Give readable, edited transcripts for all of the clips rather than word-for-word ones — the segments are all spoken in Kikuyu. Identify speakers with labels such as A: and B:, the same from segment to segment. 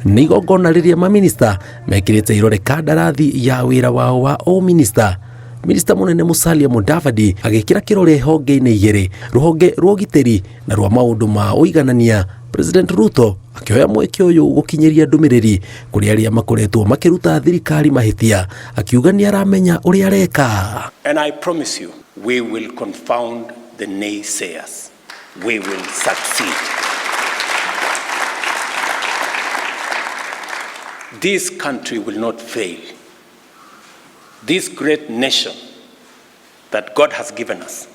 A: Nĩ igongona rĩrĩa maminista mekĩrĩte irore kandarathi ya wĩra wao wa ũminista. Minista mũnene Musalia Mudavadi agĩkĩra kĩrore honge-inĩ igĩrĩ, rũhonge rwa ũgitĩri na rwa maũndũ ma ũiganania. President Ruto akĩoya mweke ũyũ gũkinyĩria ndũmĩrĩri kũrĩ arĩa makoretwo makĩruta thirikari mahĩtia, akiuga nĩ aramenya ũrĩa areka.
B: And I promise you, we will confound the naysayers. We will succeed. This country will not fail. This great nation that God has given us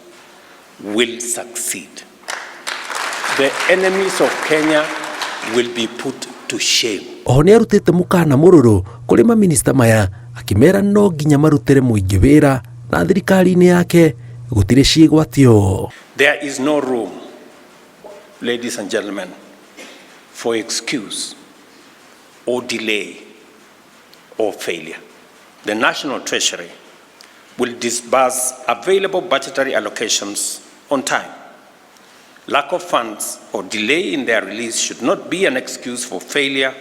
B: will succeed. The enemies of Kenya will be put to shame.
A: Oho nĩ arutĩte mũkana mũrũrũ kũrĩ maminista maya akĩmera no nginya marutĩre mũingĩ wĩra na thirikari-inĩ yake gũtirĩ ciĩgwatio.
B: There is no room, ladies and gentlemen, for excuse or delay or failure. The National Treasury will disburse available budgetary allocations on time. Lack of funds or delay in their release should not be an excuse for failure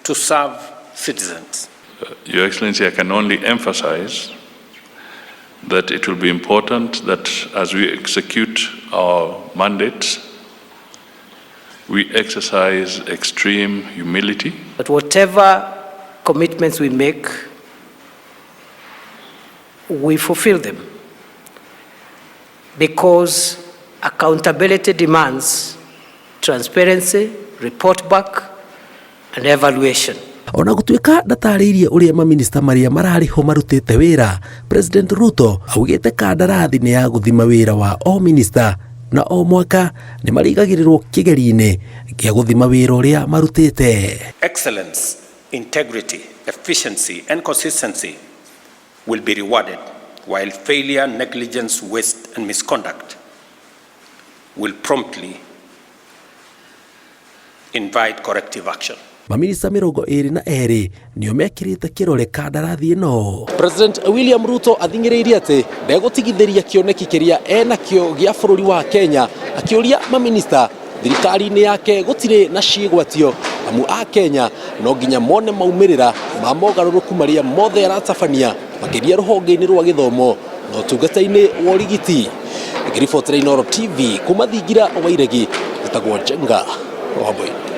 B: to serve citizens.
C: Your Excellency, I can only emphasize that it will be important that as we execute our mandate, we exercise extreme humility.
D: But whatever commitments we make, we fulfill them, because accountability demands transparency, report back, and evaluation.
A: Ona gũtuĩka ndatarĩirie ũrĩa maminista marĩa mararĩ ho marutĩte wĩra, President Ruto augĩte kandarathi nĩ ya gũthima wĩra wa o minista na o mwaka nĩ marigagĩrĩrwo kĩgerio-inĩ gĩa gũthima wĩra ũrĩa marutĩte.
B: Excellence, integrity, efficiency, and consistency will be rewarded, while failure, negligence, waste, and misconduct will promptly invite corrective action.
A: Maminista 22 nĩo mekĩrĩte kĩrore kandarathi ĩno. President William Ruto athing'ĩrĩirie atĩ ndegũtigithĩria kĩoneki kĩrĩa enakĩo gĩa bũrũri wa Kenya, akĩũria maminista thirikari-inĩ yake gũtirĩ na ciĩgwatio, amu a Kenya no nginya mone maumĩrĩra ma mogarũrũku marĩa mothe aratabania, makĩria rũhonge-inĩ rwa gĩthomo na ũtungata-inĩ wa ũrigiti. Ngĩribotera Inooro TV kuma thingira wa Iregi, gĩtagwo Njenga Wambui.